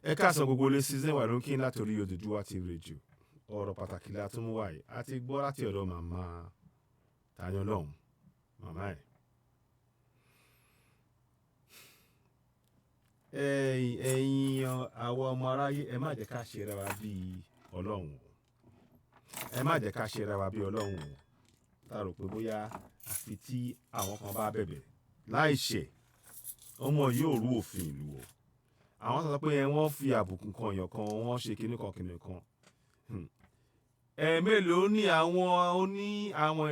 Ẹ káàsán gbogbo ilé, season wà ló ń kí n látòrí Odùduwà TV Radio. Ọ̀rọ̀ pàtàkì la tún mú wáyé. A ti gbọ́ láti ọ̀dọ̀ màmá Tani Olohun, màmá ẹ̀. Ẹ̀yin àwa ọmọ aráyé, ẹ má jẹ́ ká ṣe ra wa bíi Ọlọ́run o. Ẹ má jẹ́ ká ṣe ra wa bíi Ọlọ́run o. Tá a rò pé bóyá àfi tí àwọn kan bá bẹ̀bẹ̀ láì ṣẹ̀, ọmọ yóò rú òfin ìlú o. Àwọn sọ pé wọ́n fi àbùkù kan èèyàn kan, wọ́n ṣe kinní kan kinní kan. Ẹ̀ẹ̀mélòó ni àwọn oní àwọn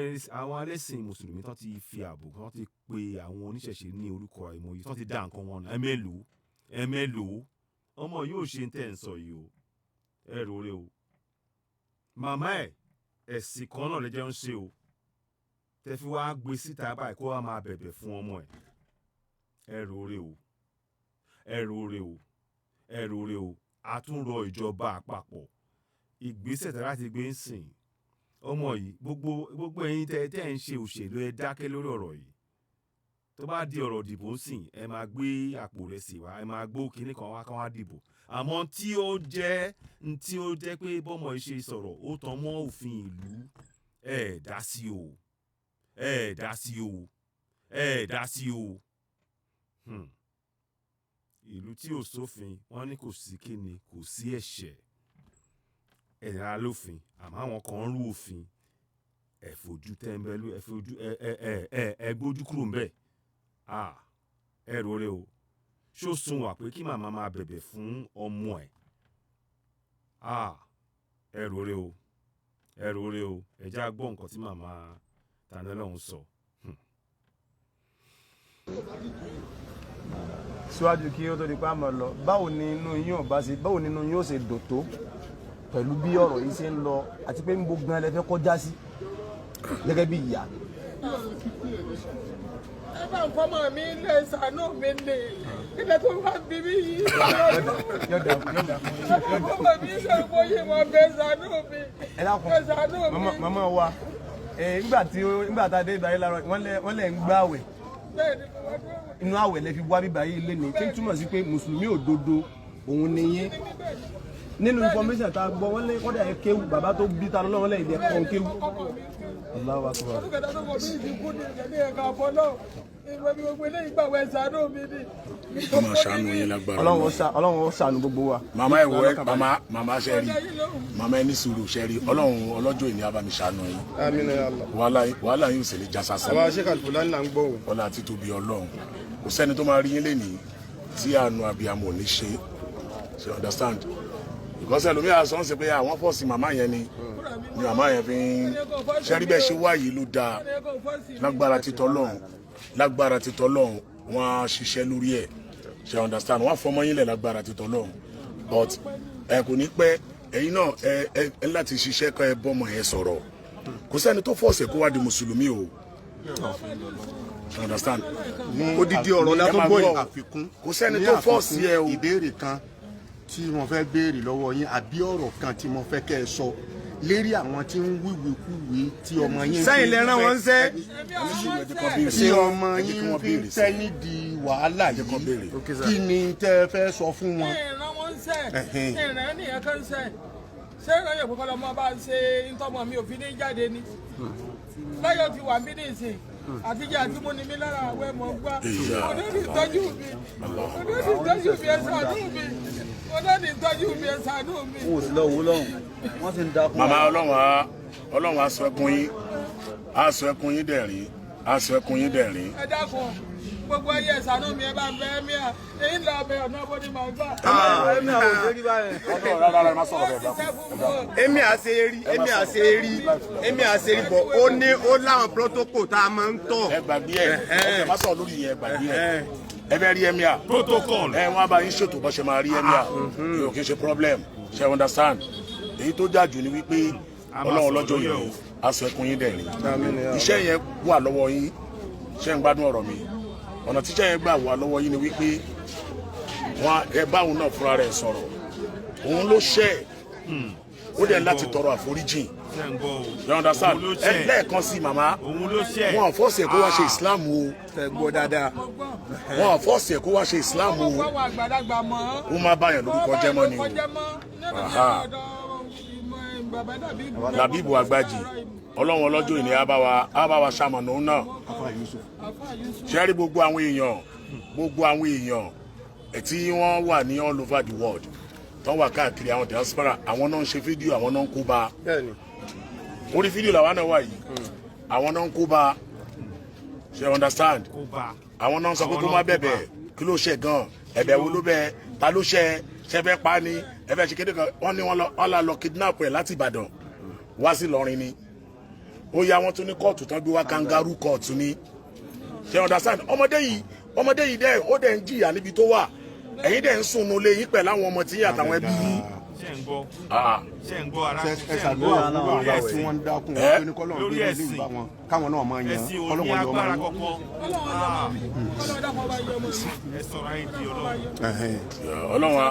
ẹlẹ́sìn mùsùlùmí tán ti fi àbùkù, tán ti pe àwọn oníṣẹ̀ṣe ní orúkọ àìmọye, tán ti dá nǹkan wọn nù. Ẹ̀ẹ̀mélòó, ẹ̀ẹ̀mélòó ọmọ yóò ṣe ń tẹ̀ ń sọ yìí o. Ẹ rore o. Màmá ẹ̀ ẹ̀sìn kan náà lẹ́jọ́ ń ṣe o. Tẹ fi wá gbé síta báyìí kó wá máa bẹ̀bẹ̀ fún ọmọ ẹ̀. Ẹ rore o. Ẹ rore o. Ẹ rore o. A tún rọ ìjọba àpapọ̀. Ìgbésẹ̀ tí láti gbé ń sìn ọmọ yìí, gbogbo ẹ̀yin tẹ́ ń ṣe òṣèlú, ẹ dákẹ́ lórí ọ̀rọ̀ yìí. Tó bá di ọ̀rọ̀ ìdìbò ń sìn, ẹ máa gbé àpò rẹ̀ sí wa, ẹ máa gbó kinní kan wá kán wá dìbò. Àmọ́ tí ó jẹ́ pé bọ́mọ yìí ṣe sọ̀rọ̀, ó tan mọ́ òfin ìlú. Ẹ dá sí o. Ẹ dá sí o. Ẹ dá sí o. Ìlú tí ò sófin, wọ́n ní kò sí kíni, kò sí ẹ̀ṣẹ̀. Ẹ̀dá lófin, àmọ́ àwọn kan ń rú òfin. Ẹ fojú tẹ́ńbẹ́lú, ẹ fojú ẹ ẹ ẹ ẹ ẹ gbójú kúrò ńbẹ̀. Ah, ẹ rore o. Ṣó sun wà pé kí màmá máa bẹ̀bẹ̀ fún ọmọ ẹ̀? Ah, ẹ rore o. Ẹ rore o. Ẹ já gbọ́ nǹkan tí màmá Tani Olohun sọ. Síwájú kí ó tó di pé a máa lọ, báwo ni inú yín ò bá ṣe, báwo ni inú yín ó ṣe dùn tó pẹ̀lú bí ọ̀rọ̀ yìí ṣe ń lọ, àti pé níbo gan lẹ fẹ́ kọjá sí gẹ́gẹ́ bí ìyá? Ẹ bá ń fọmọ mi lè ṣàánú mi lè ilẹ̀ tó wá bí mi yìí. Yọ̀dà yọ̀dà. Ẹ bá ń fọmọ mi ṣe bóyá mo fẹ́ ṣàánú mi. Ẹ dákun. Ẹ ṣàánú mi. Màmá wa, nígbà tá a dé ibà yìí lára, wọ́n lẹ̀ ń gbààwẹ̀. Bẹ́ẹ̀ ni mo wá dúró. Inú àwẹ̀ lẹ fi wá bíbá yìí léni, tí ń túmọ̀ sí pé mùsùlùmí òdodo òun ni yín. Nínú information tá a gbọ́, wọ́n lé kọ́dà ẹ kéwù, bàbá tó bí ta lọ́wọ́ lẹ́yìn ẹ̀ kọ́ kéwù. Allahu Akbar. Ọdún kẹta tó kọ bí ìdínkù ní ìṣẹ̀lẹ̀ ẹ̀ka ọ̀pọ̀ náà ìwé mi gbogbo eléyìí gbàwẹ̀ ṣàánú mi ni. Ó máa ṣàánú yín lágbára. Ọlọ́run ó ṣàánú gbogbo wa. Màmá, ẹ wọ ẹ, màmá ṣe rí, màmá, ẹ ní sùúrù. Ṣe rí, Ọlọ́run ọlọ́jọ́ ìní á bá mi ṣàánú yín. Àmín ya Allah. Wàhálà yín ò sì ní já sásán. Àwa Sheikh Al-Fulani là ń gbọ́ o. Ọlá àti tóbi Ọlọ́run, kò sẹ́ni tó máa rí yín lénìí tí àánú abiyamọ ò ní ṣe ṣe, understand? Because ẹlòmíà sọ ń ṣe pé àwọn force màmá yẹn ni màmá yẹn fi ń ṣe rí bẹ́ẹ̀ ṣe wá yìí ló dáa. Lágbára títọ́ lọ́hùn, lágbára títọ́ lọ́hùn, wọ́n á ṣiṣẹ́ lórí ẹ̀, ṣe understand? Wọ́n á fọmọ yín lẹ̀ lágbára títọ́ lọ́hùn, but ẹ kò ní pẹ́. Ẹ̀yin náà ẹ láti ṣiṣẹ́ kọ́ ẹ bọ́mọ yẹn sọ̀rọ̀. Kò sẹ́ni tó force ẹ̀ kó wá di mùsùlùmí o, ṣe understand? Odidi ọ̀rọ̀ la Ẹ tó máa gbọ́ gbọ́ yìí. o. Àfikún. Kò sẹ́ni Ní tó force àfikún, ẹ o. Ìbéèrè kan tí mo fẹ́ béèrè lọ́wọ́ yín, àbí ọ̀rọ̀ kan tí mo fẹ́ kẹ́ ẹ sọ lérí àwọn tí ń wíwèkúwèé tí ọmọ yín Sẹ́yìn lẹ rán wọn ṣẹ́. tí ọmọ Ẹ jẹ́ kí yín wọ́n fi ń béèrè tẹ́ nídìí wàhálà jẹ́ kán yìí, béèrè. kí ni tẹ́ ẹ fẹ́ sọ fún wọn? Ìran wọn ń sẹ. Ẹ̀hẹ́n. Ìran nìyẹn kan ń sẹ. Ṣé ìran yẹn kọ́kọ́ lọ́mọ bá ń ṣe ntọ́mọ mi ò fi ní jáde ni láyọ̀ ti wà mí nísìn àtijọ́ àti mú ni mí lára àwẹ̀ mọ̀ gbá. Onídìí ìtọ́jú mi, onídìí ìtọ́jú mi, ẹ ṣàánú mi. Onídìí ìtọ́jú mi, ẹ ṣàánú mi. Wọn ò sí lọ wò lọ́hùn, wọ́n sì ń dákún. Màmá, Ọlọ́run á sọ ẹkún yín, á sọ ẹkún yín dẹ̀rín, á sọ ẹkún yín dẹ̀rín. Ẹ dákun, gbogbo ẹyẹ, ẹ ṣàánú mi. Ẹ bá ń bẹ ẹ mìíràn èyí ń lọ ọbẹ ọ̀nà bó ni màá gbà. Ẹ̀mí àwọn òṣèré báyẹn. Rárá rárá, ẹ má sọ̀rọ̀ bẹ́ẹ̀. Wọ́n ṣiṣẹ́ fún mi. Èmi àṣeyẹrí, èmi àṣeyẹrí, èmi àṣeyẹrí bọ̀, ó ní ó láwọn protocol tá a máa ń tọ̀. Ẹ gbàgbé ẹ, ẹ má sọ̀rọ̀ lórí yẹn, ẹ gbàgbé ẹ. Ẹ fẹ́ rí emir. Protocol. Ẹ wọ́n á bá yín ṣètò bó ṣe máa rí emir, yóò kí n ṣe problem, ṣe understand? Èyí tó jà jù ni wípé A máa Ọlọ́run sọ̀rọ̀ ọlọ́jọ́ lórí ẹ̀ yìí á sọ ẹkún yín dẹ̀rín. Iṣẹ́ yẹn wà lọ́wọ́ yín. Ṣé ń gbádùn ọ̀rọ̀ mi? Ọ̀nà tíṣẹ́ yẹn gbà wà lọ́wọ́ yín ni wípé wọn ẹ báwọn náà fúnra rẹ̀ sọ̀rọ̀, òun ló ṣẹ̀. Ó dẹ̀ láti tọrọ àforíjìn. Ṣe ń gbọ́ o? You understand? Òun ló Ẹ ṣẹ̀. lẹ́ẹ̀kan sí, màmá, Òun ló ṣẹ̀. wọn ò force ẹ̀ kó wá ṣe Islam o. Ẹ gbọ́ dáadáa. Mo gbọ́. Wọn ò force ẹ̀ kó wá ṣe Islam o. Ọmọ gbọ́ àwọn àgbàlagbà mọ́. Ó má báyàn lórúkọ jẹ́ mọ́ ni o. Lórúkọ jẹ́ mọ́. Aha. Làbíbù Àgbàjì, Ọlọ́run ọlọ́jọ́ ìní á bá wa ṣamọ̀nà òun náà. Afa Yusuf. Ṣe rí gbogbo àwọn èèyàn, gbogbo àwọn èèyàn ẹ̀ tí wọ́n wà ní all over the world, tó wà káàkiri, àwọn diaspora, àwọn náà ń ṣe fídíò, àwọn náà ń kó bá. Orí fídíò làwọn náà wà yìí, àwọn náà ń kó bá. Ṣe understand? Kó bá. Àwọn náà ń sọ pé Àwọn kó náà má ń kó bá. bẹ̀bẹ̀. Kí ló ṣe gan? Ẹ̀bẹ̀ wo ló bẹ̀? Ta ló ṣe? Ṣe fẹ́ pa ni? Ẹ fẹ́ ṣe kéde kan? Wọ́n ní wọ́n la lọ kidnap ẹ̀ láti Ìbàdàn wá sí Ìlọrin ni. Ó yá, wọ́n tún ní kóòtù tán gbé wá, kangaroo court ni. Ṣe understand? Ọmọdé yìí dẹ́, ó dẹ̀ ń jìyà níbi tó wà. Ẹ̀yin dẹ̀ ń sùn nulẹ̀ yín pẹ̀lú àwọn ọmọ tí yín àtàwọn ẹbí yín. Ṣe ń gbọ́? Ah. Ṣe ń gbọ́ ara? Ẹ Ṣe ń ṣàdúrà gbọ́? fún Lórí bàbá tí ẹ̀sìn. wọ́n ń dákun Ẹ? wọn pé ní kọ́lọ́run Lórí gbé ilé ẹ̀sìn. ìbá wọn, káwọn náà máa yan Ẹ̀sìn ò ní kọ́lọ́run yọ ọmọ agbára yín. kankan. Ẹ sọ̀rọ̀ ayé di Ọlọ́run. Ọlọ́run á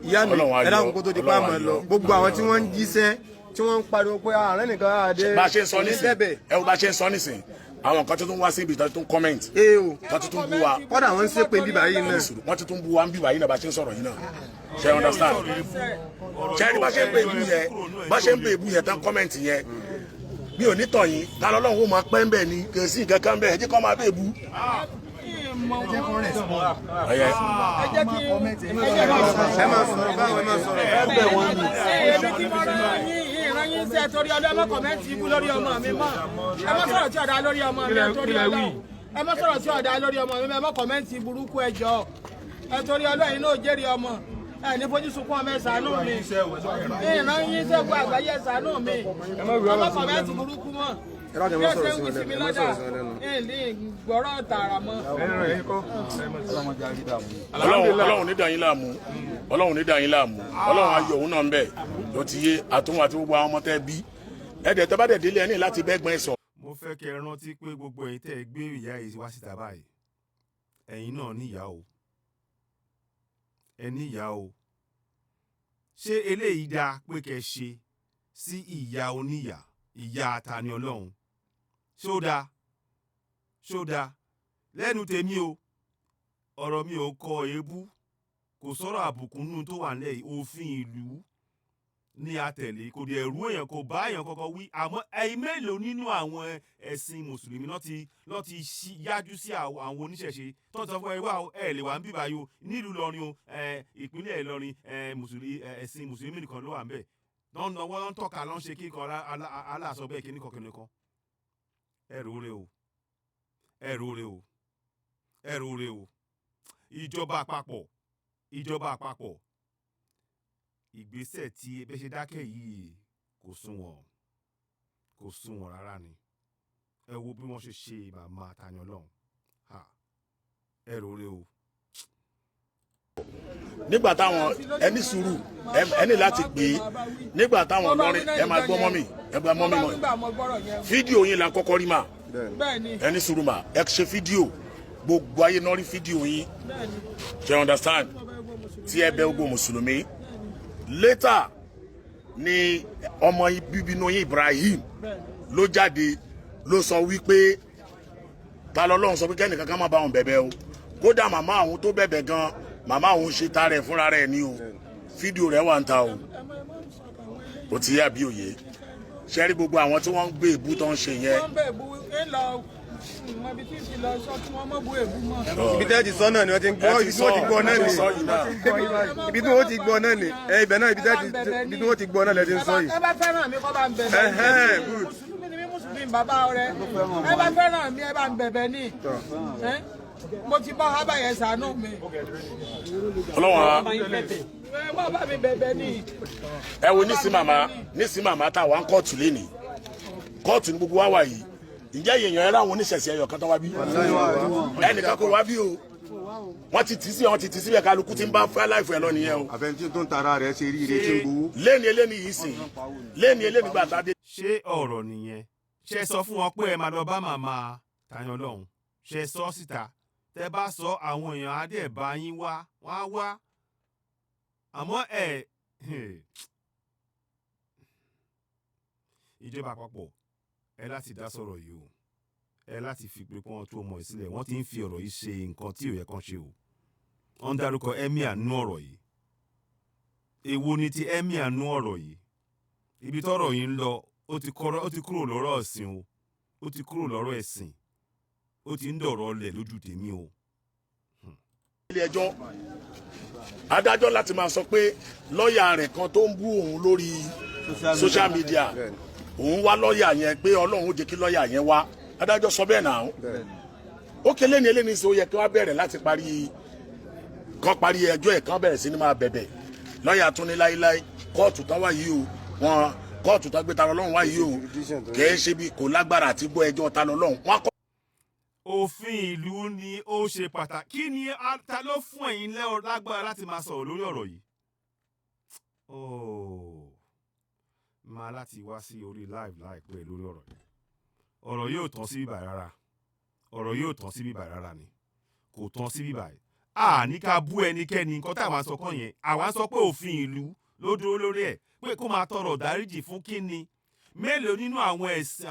Ìyá mi, Ọlọ́run á ẹ yọ, dákun, kó tó di pa Ọlọ́run á àmọ́ lọ, yọ. gbogbo àwọn tí wọ́n ń jíṣẹ́, tí wọ́n ń pariwo pé ààrẹ nìkan àdé Bá a ṣe ń sọ nísìn, bẹ̀bẹ̀. ẹ wo bá a ṣe ń sọ nísìn, àwọn kan tó tún wá sí ibi tó tún comment, Ee o. tó tún bú wa. Kọ́dà wọ́n ń ṣépè bíbá yìí náà. Wọ́n ti tún bú wa ń bíbá yìí náà, bá a ṣe ń sọ̀rọ̀ yìí náà. Ṣe understand? Ṣe ni bá ṣe ń pè ebú yẹn, bá ṣe ń pè ebú yẹn tán, comment yẹn, mi ò ní tàn yín. Ta lọ́lọ́run ó máa pẹ́ ń bẹ̀ ni? Kò sí nǹkan kan bẹ́ẹ̀. Ẹ jẹ́ kó máa bẹ̀ bú. Ọ̀yẹ́. Ẹ jẹ́ kí Ẹ máa sọ̀rọ̀ báwọn, ẹ máa sọ̀rọ̀. Èmi tí mo rán yín, ìran yín sẹ́ torí ọlọ́, ẹ má comment ibú lórí ọmọ mi mọ́. Ẹ má sọ̀rọ̀ tí ọ̀dà lórí ọmọ mi, ẹ torí ọlọ́. Ẹ má sọ̀rọ̀ tí ọ̀dà lórí ọmọ mi, ẹ má comment burúkú. Ẹ jọ̀ọ́, ẹ torí ọlọ́, ẹ̀yin náà jẹ́rìí ọmọ ẹ ní fojú sunkún ọmọ. Ẹ ṣàánú mi. Ìran yín sẹ́gun àgbáyé, ẹ ṣàánú mi. Ẹ má comment burúkú mọ́. Ẹ dákun, ẹ Bí má ẹ ṣe sọ̀rọ̀ ń sí wí wọn sí mi lẹ́nu, ẹ má lọ́dà sọ̀rọ̀ sí wọn lẹ́nu. ẹ̀ ní gbọ́rọ̀ tààrà mọ́. Ọlọ́run ní dà yín láàmú, Ọlọ́run ní dà yín láàmú. Ọlọ́run ayọ̀ òun náà ń bẹ̀ ló ti yé àtúnwò àti gbogbo àwọn ọmọ tẹ́ bí ẹ̀dẹ̀ tẹ́ bá dẹ̀ délé, ẹ ní láti bẹ́gbọ́n ẹ̀ sọ. Mo fẹ́ kẹ́ ẹ rántí pé gbogbo ẹ̀yin tẹ́ ẹ gbé ìyá yìí wá síta báyìí, ẹ̀yin náà níyà o, ẹ níyà o. Ṣé eléyìí dáa pé kẹ́ ẹ ṣe sí ìyá oníyà, ìyá Tani Ọlọ́run? Ṣó dáa? Ṣó dáa lẹ́nu tèmi o? Ọ̀rọ̀ mi ò kọ èébú, kò sọ̀rọ̀ àbùkù nínú tó wà nílẹ̀ yìí. Òfin ìlú ní àtẹ̀lé, kò dẹ̀ rú èèyàn, kò bá èèyàn kankan wí. Àmọ́ ẹ̀yin mélòó nínú àwọn ẹ̀sìn mùsùlùmí lọ́ ti yájú sí àwọn oníṣẹ̀ṣe tó ti sọ fún ẹ wá o, ẹ lè wà ń bíbá yìí o, nílùú Ìlọrin o, ìpínlẹ̀ Ìlọrin, mùsùlùmí, ẹ̀sìn mùsùlùmí nìkan ló wà ń bẹ̀, lọ́n lọ́wọ́, lọ́n tọ́ka, lọ́n ṣe kíkan aláàsọ bẹ́ẹ̀ kíníkan kíníkan. Ẹ rò ó re o, ẹ rò ó re o, ẹ rò ó re o. Ìjọba àpapọ̀, ìjọba àpapọ̀, ìgbésẹ̀ tí ẹ bẹ́ ṣe dákẹ́ yìí kò sunwọ̀n, kò sunwọ̀n rárá ni. Ẹ wo bí wọ́n ṣe ṣe màmá Tani Olohun. Ha, ẹ rò ó re o. Nígbà táwọn ẹni sùúrù, ẹ ní láti pè é. Nígbà táwọn Ìlọrin, ẹ máa gbọ́ mọ́mì, ẹ gbọ́ mọ́mì mọ́. Nígbà mo gbọ́rọ̀ yẹn. Fídíò yín la kọ́kọ́ rí mà. Bẹ́ẹ̀ ni. Ẹni sùúrù mà, ẹ ṣe fídíò, gbogbo ayé náà rí fídíò yín. Ṣe understand? Tí ẹ bẹ̀ gbogbo mùsùlùmí. Later ni ọmọ bíbí inú yín, Ibrahim, ló jáde, ló sọ wípé ta lọ́lọ́run sọ pé kẹ́nìkan kan má bá òun bẹ̀bẹ̀ o. Kódà màmá àwọn tó bẹ̀bẹ̀ gan, màmá òun ṣe ta rẹ̀ fúnra rẹ̀ ni o. Fídíò rẹ̀ wà ń ta o. Ó ti yá bí òye. Ṣe rí gbogbo àwọn tí wọ́n ń gbé ìbú tó ń ṣe yẹn? Wọ́n bẹ̀ bu ń lọ mọ ibi tí ń ti lọ sọ kí wọ́n mọ̀ bu èbú mọ́. Ibi tẹ́ ti sọ náà ni wọ́n ti ń gbọ́. Ẹ ti Ibi tí wọ́n ti sọ, gbọ́ náà ẹ ti ni. sọ yìí náà. Ibi tí wọ́n ti gbọ́ náà ni ẹ ibẹ̀ náà, ibi tẹ́ ti, ibi tí wọ́n ti gbọ́ náà lẹ ti ń sọ yìí. Ẹ bá fẹ́ràn mi, kọ́ bá ń bẹ̀bẹ̀ ní. Ẹhẹ́n, good. Mùsùlùmí ni mí, mùsùlùmí ni bàbá rẹ. Ẹ bá fẹ́ràn mi, ẹ bá ń bẹ̀bẹ̀ ní. Ẹ́, mo ti bọ́ hábà yẹn, ṣàánú mi. Ọlọ́wọ́n á Ẹ wá bá mi bẹ̀bẹ̀ ní. Ẹ wo nísìn màmá, nísìn màmá tá a wà ń kóòtù lénìí, kóòtù ní gbogbo wa wà yìí. Ǹjẹ́ èèyàn ẹ ráwọn oníṣẹ̀ṣẹ̀ ẹyọ kan tó wá bí? Ẹnìkan kò wá bí o. Wọ́n ti tì í sí, wọ́n ti tì í síbẹ̀. Kálukú ti ń bá fẹ́ láìfẹ́ ẹ lọ nìyẹn o. Àfẹnjí tó ń tara rẹ̀ ṣe rí ire tí ń gbowó. Léni eléni yìí sìn, léni eléni gbà tá a dé. Ṣé ọ̀rọ̀ nìyẹn? Ṣe sọ fún wọn pé ẹ máa lọ bá màmá Tani Olohun? Ṣe sọ síta? Tẹ bá sọ, àwọn èèyàn á dẹ̀ bá yín wá, wọ́n á wá. Àmọ́ ẹ Ìjọba àpapọ̀, ẹ láti dá sọ̀rọ̀ yìí o. Ẹ láti fi pé kí wọ́n tú ọmọ yìí sílẹ̀. Wọ́n ti ń fi ọ̀rọ̀ yìí ṣe nǹkan tí ò yẹ kán ṣe o. Wọ́n ń dárúkọ emir nú ọ̀rọ̀ yìí. Èwo ni ti emir nú ọ̀rọ̀ yìí? Ibi tọ́rọ̀ yìí ń lọ, ó ti kúrò lọ́rọ̀ ẹ̀sìn o. Ó ti kúrò lọ́rọ̀ ẹ̀sìn, ó ti ń dọ̀rọ̀ ọlẹ̀ lójú tèmi o. Ilé ẹjọ́, adájọ́ láti máa sọ pé lọ́ọ̀yà rẹ̀ kan tó ń bú òun lórí social media, òun wá lọ́ọ̀yà yẹn, pé Ọlọ́run ó jẹ́ kí lọ́ọ̀yà yẹn wá. Adájọ́ sọ bẹ́ẹ̀ náà. Ó kélé ní eléyìí, ó yẹ kí wọ́n bẹ̀rẹ̀ láti parí, kán parí ẹjọ́ ẹ̀, kán bẹ̀rẹ̀ sí ní máa bẹ̀bẹ̀. Lọ́ọ̀yà tún ní láíláí, kóòtù tán wá yìí o, wọn kóòtù tán gbé Ta Lọ́lọ́run wá yìí o, kìí ṣe bí kò lágbára àti gbọ́ ẹjọ́ Ta Lọ́lọ́run wọn kọ́. Òfin ìlú ni ó ṣe pàtàkì. Kí ni ta ló fún ẹ̀yin lágbára láti máa sọ̀rọ̀ lórí ọ̀rọ̀ yìí? Oh, máa láti wá sí orí live láìpẹ́ lórí ọ̀rọ̀ yìí. Ọ̀rọ̀ yóò tán sí bíbà rárá. Ọ̀rọ̀ yóò tán sí bíbà rárá ni. Kò tán sí bíbà yìí. A ní ká bú ẹnikẹ́ni. Nǹkan táwa sọ kàn yẹn, àwa sọ pé òfin ìlú ló dúró lórí ẹ̀, pé kó máa tọrọ dáríjì fún kí ni? Mélòó nínú àwọn ẹ̀sìn,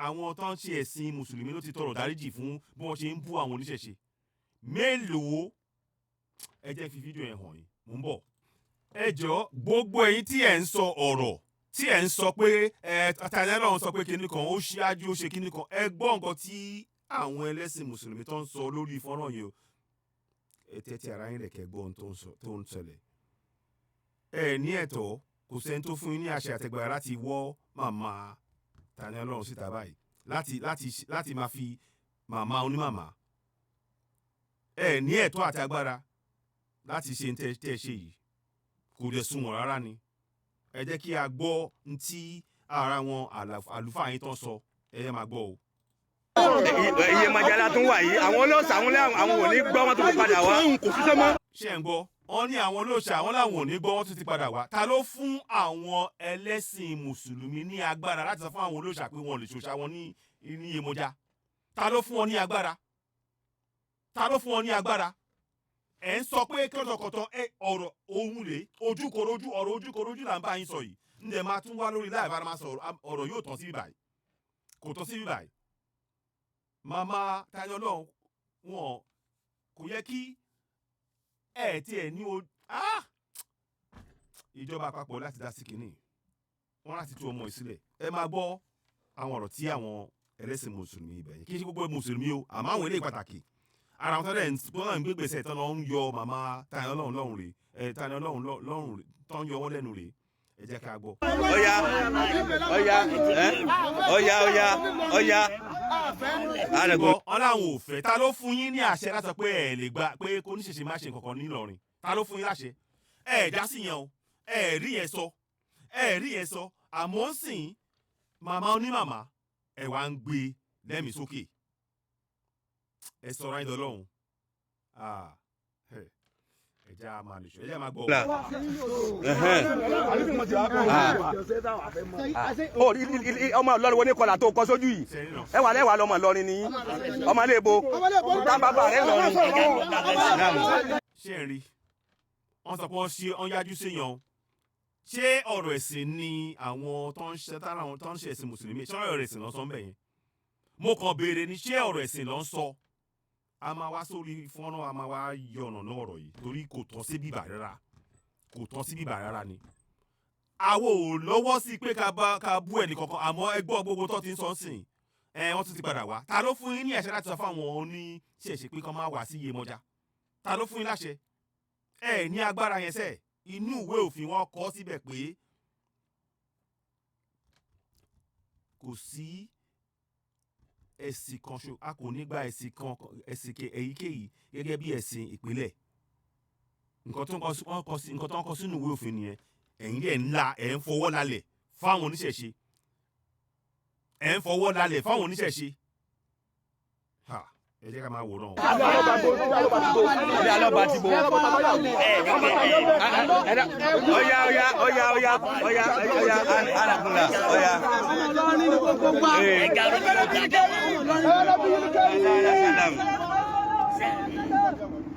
àwọn tó ń ṣe ẹ̀sìn mùsùlùmí ló ti tọrọ dáríjì fún bí wọ́n ṣe ń bú àwọn oníṣẹ̀ṣe? Mélòó? Ẹ jẹ́ fi fídíò yẹn hàn yín. Mò ń bọ̀. Ẹ jọ̀ọ́, gbogbo ẹ̀yin tí ẹ̀ ń sọ ọ̀rọ̀, tí ẹ̀ ń sọ pé ẹ Tani Olohun sọ pé kinní kan ó ṣíájú, ó ṣe kinní kan, ẹ gbọ́ nǹkan tí àwọn ẹlẹ́sìn mùsùlùmí tó ń sọ lórí fọ́nrán yìí o. Ẹ tẹ́tí ara yín rẹ̀ kẹ́ gbọ́ ohun tó ń sọ, tó ń ṣẹlẹ̀. Ẹ ní ẹ̀tọ́, kò sẹ́ni tó fún yín ní àṣẹ àtẹ̀gbára láti wọ́ màmá Tani Olohun síta báyìí, láti máa fi màmá onímàmá. Ẹ ní ẹ̀tọ́ àti agbára láti ṣe tẹ́ ṣe yìí. Kò dẹ̀ sunwọ̀n rárá ni. Ẹ jẹ́ kí a gbọ́ n tí ara wọn àlùfáà yín tán sọ. Ẹ yẹ máa gbọ́ o. Iye majala tún wà yìí, àwọn ọlọ́sà, àwọn àwọn ò ní gbọ́, wọn tó padà wá. Kò ṣiṣẹ́ mọ́. Ṣé ń gbọ́? Wọ́n ní àwọn olóòṣà, àwọn làwọn ò ní gbọ́, wọ́n tún ti padà wá. Ta ló fún àwọn ẹlẹ́sìn mùsùlùmí ní agbára láti sọ fún àwọn olóòṣà pé wọn ò lè ṣòṣà wọn ní Yemọja? Ta ló fún wọn ní agbára? Ta ló fún wọn ní agbára? Ẹ̀ ń sọ pé kọ́tọ̀kọ́tọ̀ ẹ ọ̀rọ̀ ohun rèé, ojúkorojú, ọ̀rọ̀ ojúkorojú là ń bá yín sọ yìí. Ń dẹ̀ máa tún wá lórí láì bára máa sọ̀rọ̀. Ọ̀rọ̀ yóò tán sí bíbáyìí, kò tán sí bíbáyìí. Màmá Tani Olohun, wọn kò yẹ kí ẹ tiẹ̀ ní o. Ah! Ìjọba àpapọ̀ láti dá sí kínní, wọn láti tú ọmọ ìsílẹ̀. Ẹ máa gbọ́ àwọn ọ̀rọ̀ tí àwọn ẹlẹ́sìn mùsùlùmí ibẹ̀ yẹn, kì í ṣe gbogbo mùsùlùmí o, àmọ́ àwọn eléyìí pàtàkì, ara wọn tọ́lẹ̀ tó ń gbé gbèsè tán lọ ń yọ màmá Tani Olohun lọ́rùn rè ẹ, Tani Olohun lọ́rùn rè, tán yọ wọ́n lẹ́nu rè. Ẹ jẹ́ ká gbọ́. Ọya, ọya, ẹ ọya, ọya, ọya. Gbọ́, wọn láwọn ò fẹ́. Ta ló fún yín ní àṣẹ láti sọ pé ẹ lè gba pé kó níṣẹ̀ṣe má ṣe nǹkan kan nílọrin? Ta ló fún yín láṣẹ? Ẹ dá sí yẹn o. Ẹ rí yẹn sọ, ẹ rí yẹn sọ. Àmọ́ ń sìn màmá onímàmá, ẹ wá ń gbé lẹ́mìí sókè, ẹ sọ̀rọ̀ ayé dọ́lọ́hún. Ẹ jẹ́ a máa lè ṣe, ẹ jẹ́ a máa gbọ́. Ó ọmọ Ìlọrin wo ní kọlà tó kọ sójú yìí? Ẹ wà lẹ́wà lọmọ Ìlọrin ni, ọmọ ilé ibo tá bàbá rẹ lọrin. Ṣé ẹ rí? Wọ́n sọ pé wọ́n ṣe, wọ́n yájú séèyàn o. Ṣé ọ̀rọ̀ ẹ̀sìn ni àwọn tó ń ṣe tára àwọn tó ń ṣe ẹ̀sìn mùsùlùmí? Ṣé ọ̀rọ̀ ẹ̀sìn ló ń sọ ń bẹ̀ yẹn? Mo kàn béèrè ni, ṣé ọ̀rọ̀ ẹ̀sìn ló ń sọ? A máa wá sórí fọ́nrán, a máa wá yọ̀nà náà ọ̀rọ̀ yìí, torí kò tọ́ sí bíbà rárá, kò tọ́ sí bíbà rárá ni. Àwo ò lọ́wọ́ sí pé ká bá ká bú ẹnì kankan, àmọ́ ẹ gbọ́ gbogbo tó ti ń sọ ń sìn ẹ, wọ́n tún ti padà wá. Ta ló fún yín ní àṣẹ láti sọ fún àwọn oníṣẹ̀ṣe pé kán má wá sí Yemọja? Ta ló fún yín láṣẹ? Ẹ ní agbára yẹn sẹ. Inú ìwé òfin wọn kọ síbẹ̀ pé kò sí ẹ̀sìn kan ṣo, a kò ní gba ẹ̀sìn kan, ẹ̀sìn èyíkéyìí gẹ́gẹ́ bí ẹ̀sìn ìpìlẹ̀. Nǹkan tó ń kọ sí, wọ́n kọ sí, nǹkan tó ń kọ sínú ìwé òfin nìyẹn. Ẹ̀yin dẹ̀ ńlá, ẹ̀ ń fọwọ́ lálẹ̀ fáwọn oníṣẹ̀ṣe, ẹ̀ ń fọwọ́ lálẹ̀ fáwọn oníṣẹ̀ṣe. Ha, ẹ jẹ́ ká máa wòran o. Ilé alọ́ba ti bo. Ọya, ọya, ọya, ọya, ọya, ọya, alakunla, ọya. Ee. Salam.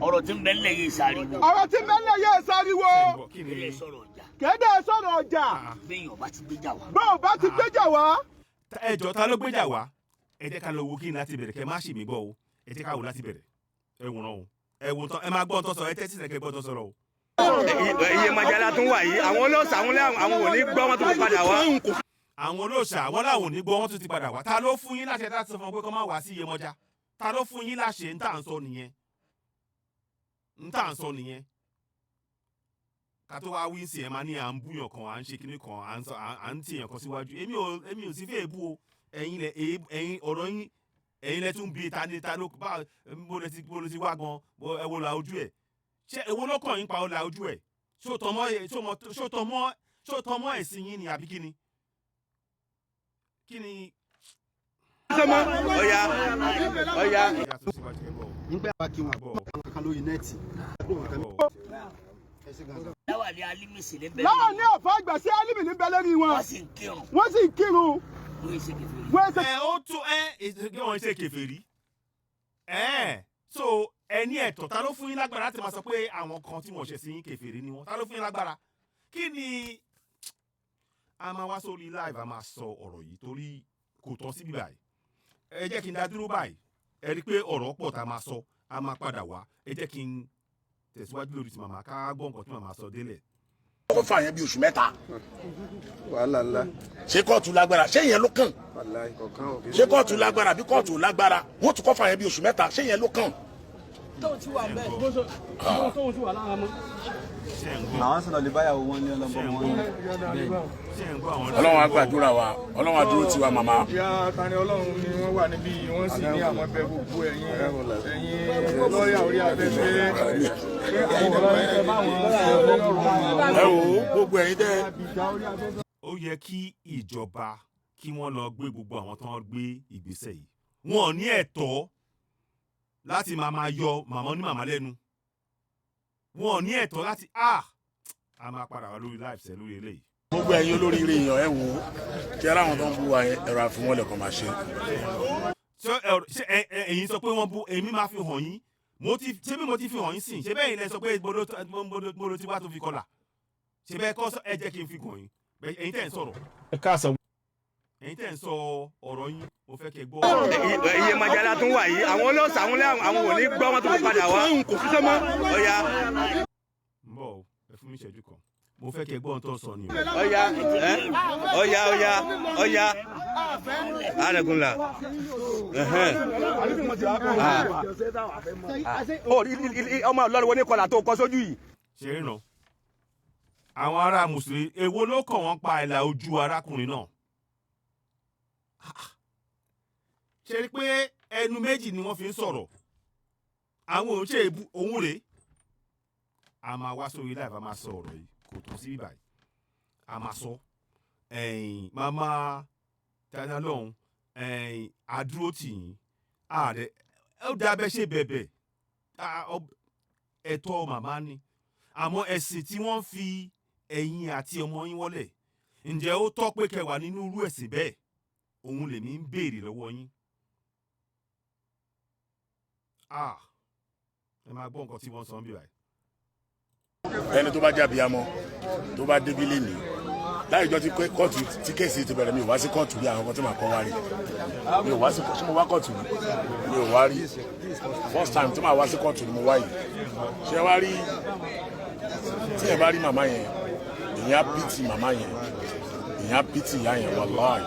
Ọ̀rọ̀ tí ń bẹ nílẹ̀ yìí sáriwo. Ọ̀rọ̀ tí mẹ́lẹ̀ yẹ sáriwo. Kí ni Ilé sọ̀rọ̀ ọjà. Kéde sọ̀rọ̀ ọjà. Béèyàn bá ti gbéjà wá. Bọ́ọ̀ bá ti gbéjà wá. Ẹ jọ̀ọ́, ta ló gbéjà wá? Ẹ jẹ́ ká lọ wo kí ni láti bẹ̀rẹ̀, kẹ́ má ṣì mí gbọ́ o. Ẹ jẹ́ ká wò láti bẹ̀rẹ̀. Ẹ wòran o, ẹ wò tán, ẹ máa gbọ́ tán sọ, ẹ tẹ́tí sẹ́kẹ́ gbọ́ tán sọ̀rọ̀ o. Iye majala tún wà yìí, àwọn olóòṣà àwọn àwọn ò ní gbọ́, wọn tún padà wá. Àwọn olóòṣà wọn làwọn ò ní gbọ́, wọn tún ti padà wá. Ta ló fún yín láṣẹ láti sọ fún wọn pé kọ́ máa wá sí Iyemọja? Ta ló fún yín láṣẹ? Ń tà ń sọ nìyẹn, ń tà ń sọ nìyẹn. Ká tó wá wí sí, ẹ máa ní à ń búyàn kan, à ń ṣe kinní kan, à ń sọ, à ń tìyàn kan síwájú. Èmi ò sí fẹ́ èébú o. Ẹ̀yin lẹ ẹ̀yin ọ̀rọ̀ yín, ẹ̀yin lẹ tún bí ta ni, ta ló bá bó lẹ ti wá gan bó. Ẹ wo la ojú ẹ̀, ṣé èwo ló kàn yín pa ó la ojú ẹ̀? Ṣó tọmọ ṣó tọmọ ṣó tọmọ ẹ̀sìn yín ni àbí kíni kíni? Ọ̀ya ọ̀ya. Ìyá tó síwájú, ẹ gbọ́ o. Nígbà bá kí wọn Gbọ́ o. kankan lórí net. Gbọ́ o. Láwàlẹ̀ alímísì ní bẹ́ẹ̀. Láwọn ní ọ̀fọ̀ àgbà sí Álímì ní bẹ lórí wọn. Wọ́n sì ń kírun. Wọ́n sì ń kírun. Wọ́n yìí ṣe kèfèrí. Wọ́n ṣe Ẹ ó tún ẹ kí wọ́n ṣe kèfèrí ẹ. So ẹ ní ẹ̀tọ́, ta ló fún yín lágbára láti máa sọ pé àwọn kan tí wọ́n ṣẹ̀ sí yín, kèfèrí ni wọ́n? Ta ló fún yín lágbára? Kí ni a máa wá sórí live, a máa sọ ọ̀rọ̀ yìí torí kò tọ́ síbí báyìí. Ẹ jẹ́ kí n dá dúró báyìí. Ẹ rí i pé ọ̀rọ̀ pọ̀ tá a máa sọ, a máa padà wá. Ẹ jẹ́ kí n tẹ̀síwájú lórí ti màmá, ká gbọ́ nǹkan tí màmá sọ délẹ̀. Ó fà yẹn bí oṣù 3. Wàhálà ńlá. Ṣé kóòtù lágbára? Ṣé yẹn ló kàn? Wàhálà ìkọ̀kan ò. Ṣé kóòtù lágbára àbí kóòtù ò lágbára? Wọ́n tún kọ́ fà yẹn bí oṣù 3. Ṣé yẹn ló kàn? Tóun ti wà bẹ́ẹ̀. Ṣé ń gbọ́? Àwọn sọ̀rọ̀ lè báyàwó wọn ní ọlọ́mọ wọn ní. Ṣé ń gbọ́ àwọn? Ọlọ́run á gbàdúrà wa, Ọlọ́run á dúró tiwa, màmá. Ìyá Tani Ọlọ́run ni wọ́n wà níbí, wọ́n sì ní àwọn ẹbẹ gbogbo ẹ̀yin lọ́ọ̀yà orí afẹ́fẹ́ pé àwọn ọ̀rọ̀ ẹ bá wọn ṣe lọ́rọ̀ wọn. Ẹ wo gbogbo ẹ̀yin tẹ́ Ó yẹ kí ìjọba kí wọ́n lọ gbé gbogbo àwọn tó ń gbé ìgbésẹ̀ yìí. Wọn ò ní ẹ̀tọ́ láti máa yọ màmá ní màmá lẹ́nu. Wọn ò ní ẹ̀tọ́ láti a máa padà wá lórí live sẹ́ lórí eléyìí. Gbogbo ẹ̀yin olóríire èèyàn, ẹ wo kí ara àwọn tó ń bú wa yẹn, ẹ̀rọ àfihàn lẹ̀kọ́ máa ṣe. Ṣé ṣé ẹ̀yin sọ pé wọ́n bú èmi, máa fi hàn yín. Mo ti ṣé bí mo ti fi hàn yín sìn, ṣé bẹ́ẹ̀ yín lẹ sọ pé gbọdọ̀ tí wàá tó fi kọlà, ṣé bẹ́ẹ̀ kọ́ ẹ jẹ́ kí n fi hàn yín. Ẹ̀yin tẹ̀ ń sọ̀rọ̀, Ẹ káàsán. ẹ̀yin tẹ̀ ń sọ ọ̀rọ̀ yín, mo fẹ́ kẹ́ gbọ́. Iye majala tún wà yìí, àwọn olóòṣà àwọn àwọn ò ní gbọ́, wọn tún padà wá. Ọ̀ya Ń bọ̀ o, ẹ fún mi ìṣẹ́jú kan, mo fẹ́ kẹ́ gbọ́ ohun tó ń sọ ni o. Ọ̀ya ẹ ọ̀ya ọ̀ya ọ̀ya anagunla. Ó ọmọ Ìlọrin wo ní kọlà tó kọ sójú yìí? Ṣe é ràn àwọn ará mùsùlùmí, èwo ló kàn wọ́n pa ìlà ojú arákùnrin náà? Ṣe rí pé ẹnu méjì ni wọ́n fi ń sọ̀rọ̀? Àwọn òun ṣe èbú òun rèé. A máa wá sórí live, a máa sọ ọ̀rọ̀ yìí, kò tán sí báyìí, a máa sọ. Ẹ̀yìn màmá tani lọ́hùn, ẹ̀yìn àdúró tì yín ààrẹ, ó dábẹ́ ṣe bẹ̀bẹ̀. Ẹ̀tọ́ màmá ni, àmọ́ ẹ̀sìn tí wọ́n fi ẹ̀yin àti ọmọ yín wọlé, ǹjẹ́ ó tọ́ pé kẹwàá nínú irú ẹ̀sìn bẹ́ẹ̀? Òun lèmi ń béèrè lọ́wọ́ yín. Ah, ẹ máa gbọ́ nǹkan tí wọ́n sọ ń bí báyìí. Ẹni tó bá jábí amọ tó bá débi lé ní láìjọ tí kóòtù tí case ti bẹ̀rẹ̀, mi ò wá sí kóòtù rí. Àwọn kan tí màá kọ́ wá rí, mi ò wá sí kóòtù. Mo wá kóòtù rí? Mi ò wá rí. First time tí màá wá sí kóòtù ni mo wá yìí. Ṣé wá rí, tí ẹ bá rí màmá yẹn, èyàn á pity màmá yẹn, èyàn á pity ìyá yẹn, wàláì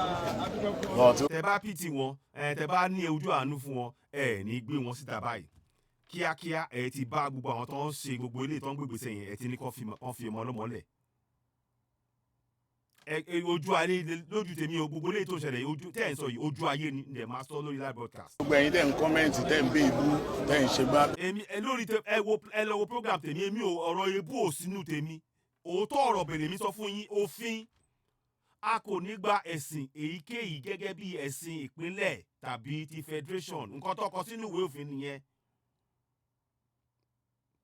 lọ́ọ̀ tí Tẹ bá pity wọn ẹ, tẹ bá ní ojú àánú fún wọn, ẹ ní gbé wọn síta báyìí kíákíá. Ẹ ti bá gbogbo àwọn tó ń ṣe gbogbo eléyìí tó ń gbègbèsè yẹn, ẹ ti ní kán fi ọmọ ọlọ́mọ lẹ̀. Ẹ ojú ayé lójú tèmi o, gbogbo eléyìí tó ń ṣẹlẹ̀ yìí, ojú tẹ́ ẹ̀ ń sọ yìí, ojú ayé ni ẹ̀ máa sọ lórí live broadcast. Gbogbo ẹ̀yin tẹ́ ń comment, tẹ́ ń bẹ ìbú, tẹ́ ń ṣe gbá. Èmi ẹ lórí tẹ ẹ wo, ẹ lọ wo program tèmi. Èmi ò, ọ̀rọ̀ ebú ò sínú tèmi. Òótọ́ ọ̀rọ̀ bèrè mi sọ fún yín. Òfin, a kò ní gba ẹ̀sìn èyíkéyìí gẹ́gẹ́ bí ẹ̀sìn ìpínlẹ̀ tàbí ti federation. Nǹkan tó kọ sínú ìwé òfin nìyẹn.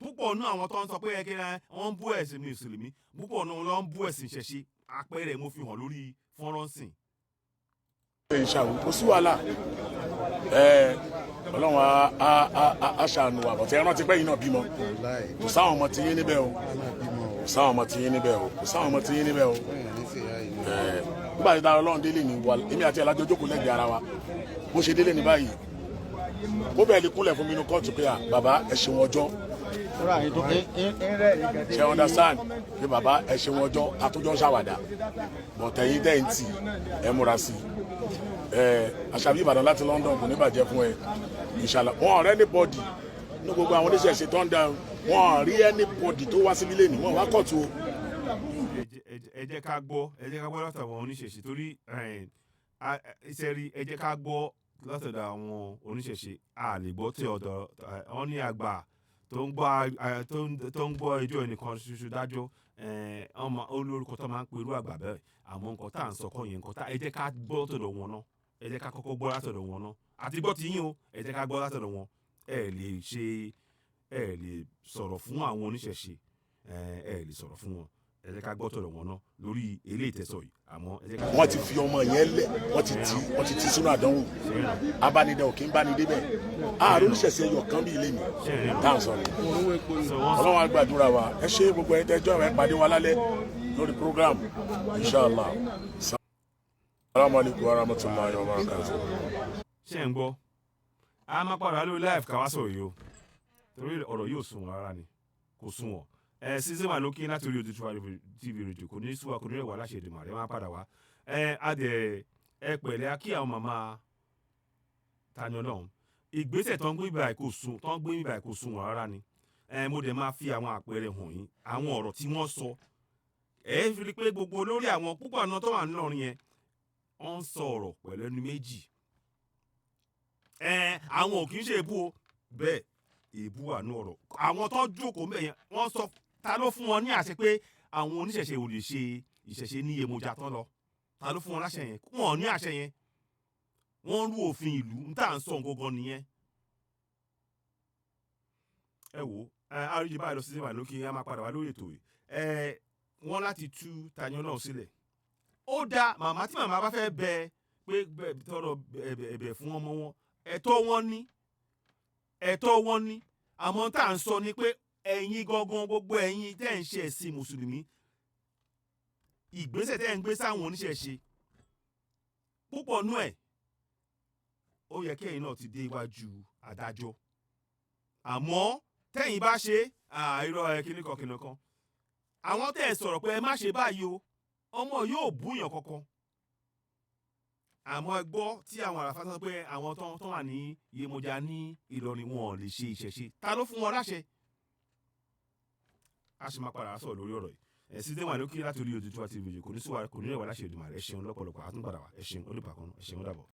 Púpọ̀ nú àwọn tó ń sọ pé ẹ kí wọ́n ń bú ẹ̀sìn mùsùlùmí, púpọ̀ nú wọn ló ń bú ẹ̀sìn ìṣẹ̀ṣe. Àpẹẹrẹ mo fi hàn lórí fọ́nrán sìn. Ìṣàwò kò sí wàhálà. Ẹ Ọlọ́run á á á á ṣàánú wa bọ̀tẹ́ ẹ rántí pé yín náà bímọ. Kò sáwọn ọmọ tí yín níbẹ̀ o, kò sáwọn ọmọ tí yín níbẹ̀ o, kò sáwọn ọmọ tí yín níbẹ̀ o. Ẹ nígbà tí dára Ọlọ́run délé ní wa, èmi àti ẹ̀ lájọ jókòó lẹ́gbẹ̀ẹ́ ara wa. Bó ṣe délé ní báyìí, ó bẹ̀rẹ̀ lè kúnlẹ̀ fún mi inú kóòtù pé à bàbá, ẹ ṣeun ọjọ́. Ṣe understand pé bàbá, ẹ ṣeun ọjọ́, àtúnjọ ń ṣàwàdà bọ̀tẹ̀yìn tẹ̀ ń tì ẹ múra sí i. Ẹ Àṣàbí Ìbàdàn láti London, kò ní bàjẹ́ fún ẹ, inshallah. Wọn ọ̀rẹ́ anybody ní gbogbo àwọn oníṣẹ̀ṣe tó ń da, wọn rí anybody tó wá síbí lẹ́nu, wọn wá kóòtù o. Ẹ jẹ́ ká gbọ́, ẹ jẹ́ ká gbọ́ látọ̀ àwọn oníṣẹ̀ṣe torí ìṣẹ́rí. Ẹ jẹ́ ká gbọ́ látọ̀dọ̀ àwọn oníṣẹ̀ṣe. A lè gbọ́ tí ọ̀dọ̀ wọn ní àgbà tó ń gbọ́ tó ń gbọ́ ẹjọ́ ẹnìkan ṣoṣo dájọ́ ọmọ olórúkọ tó máa ń pe irú àgbà bẹ́ẹ̀. Àmọ́ nǹkan tá à ń sọ kọ́ yẹn, nǹkan tá ẹ jẹ́ ká gbọ́ látọ̀dọ̀ wọn náà, ẹ jẹ́ ká kọ́kọ́ gbọ́ látọ̀dọ̀ wọn náà. Àti gbọ́ ti yín o, ẹ jẹ́ ká gbọ́ látọ̀dọ̀ wọn. Ẹ lè ṣe, ẹ lè sọ̀rọ̀ fún àwọn oníṣẹ̀ṣe, ẹ lè sọ̀rọ̀ fún wọn. Ẹ jẹ́ ká gbọ́ tọ̀dọ̀ wọn náà lórí eléyìí tẹ̀sọ̀ yìí. Àmọ́ ẹ jẹ́ ká. Wọ́n ti fi ọmọ yẹn lẹ̀, wọ́n ti ti sínú àdánwò. Abánidẹ ò kí ń báni débẹ̀. Ààrùn oníṣẹ̀ṣe ẹyọ kan bí ilé mi tá à ń sọ ni. Ọlọ́run á gbàdúrà wa. Ẹ ṣe gbogbo ẹni tẹ́jọ́ ẹ pàdé wa lálẹ́ lórí program, inshallah. Salamu alaykum wa rahmatulahi wa barakatuh. Ṣé ń gbọ́? A máa padà lórí live ká wá sọ̀rọ̀ yìí o, torí ọ̀rọ̀ yóò sunwọ̀n rárá ni, kò sunwọ̀n. Ẹ season one ló kí láti orí Odùduwà TV rédíò. Kò ní sú wa, kò ní rẹ̀ wá láṣẹ Èdùmàrè. Ẹ máa padà wá. Ẹ adẹ ẹ pẹ̀lẹ́, a kí àwọn màmá Tani Olohun. Ìgbésẹ̀ tó ń gbé báyìí kò sùn, tó ń gbé báyìí kò sunwọ̀n rárá ni. Ẹ mo dẹ̀ máa fi àwọn àpẹẹrẹ hàn yín, àwọn ọ̀rọ̀ tí wọ́n sọ. Ẹ fi rí pé gbogbo lórí àwọn púpọ̀ náà tó wà nílọrin yẹn, wọ́n ń sọ ọ̀rọ̀ pẹ̀lú ẹnu méjì. Ẹ àwọn ò kì í ṣe èbú o, bẹ́ẹ̀ èbú wà ní ọ̀rọ̀ àwọn tó jókòó mbẹ̀ yẹn. Wọ́n sọ, ta ló fún wọn ní àṣẹ pé àwọn oníṣẹ̀ṣe ò lè ṣe ìṣẹ̀ṣe ní Yemọja tán lọ? Ta ló fún wọn láṣẹ yẹn? Wọn ò ní àṣẹ yẹn. Wọ́n rú òfin ìlú n tá à ń sọ gangan nìyẹn. Ẹ wo ẹ àríjì báyìí lọ sí ìwà lókè. A máa padà wá lórí ètò yìí. Ẹ wọ́n láti tú Tani Olohun sílẹ̀. Ó dá màmá, tí màmá bá fẹ́ bẹ pé tọrọ ẹ̀bẹ̀ fún ọmọ wọn, ẹ̀tọ́ wọn ní, ẹ̀tọ́ wọn ní. Àmọ́ tá à ń sọ ni pé ẹ̀yin gangan, gbogbo ẹ̀yin tẹ́ ń ṣe ẹ̀sìn mùsùlùmí, ìgbésẹ̀ tẹ́ ń gbé sáwọn oníṣẹ̀ṣe púpọ̀ nú ẹ̀, ó yẹ kí ẹ̀yin náà ti dé iwájú adájọ́. Àmọ́ tẹ́yin bá ṣe irọ́ ẹ kíní kan kíní kan, àwọn tẹ́ ẹ sọ̀rọ̀ pé ẹ má ṣe báyìí o, ọmọ yóò búyàn kankan. Àmọ́ ẹ gbọ́ tí àwọn àràfà sọ pé àwọn tó wà ní Yemọja ní Ìlọrin, wọn ò lè ṣe ìṣẹ̀ṣe. Ta ló fún wọn láṣẹ? A sì máa padà sọ̀rọ̀ lórí ọ̀rọ̀ yìí. Ẹ̀ sí déwà lókè láti orí Odùduwà TV. Kò ní sùwà, kò ní rẹwà láṣẹ Èdùmàrè. Ẹ ṣeun lọ́pọ̀lọpọ̀, àtúnpadà wà. Ẹ ṣeun, ó lè bàkan. Ẹ ṣeun, ó dàbọ̀.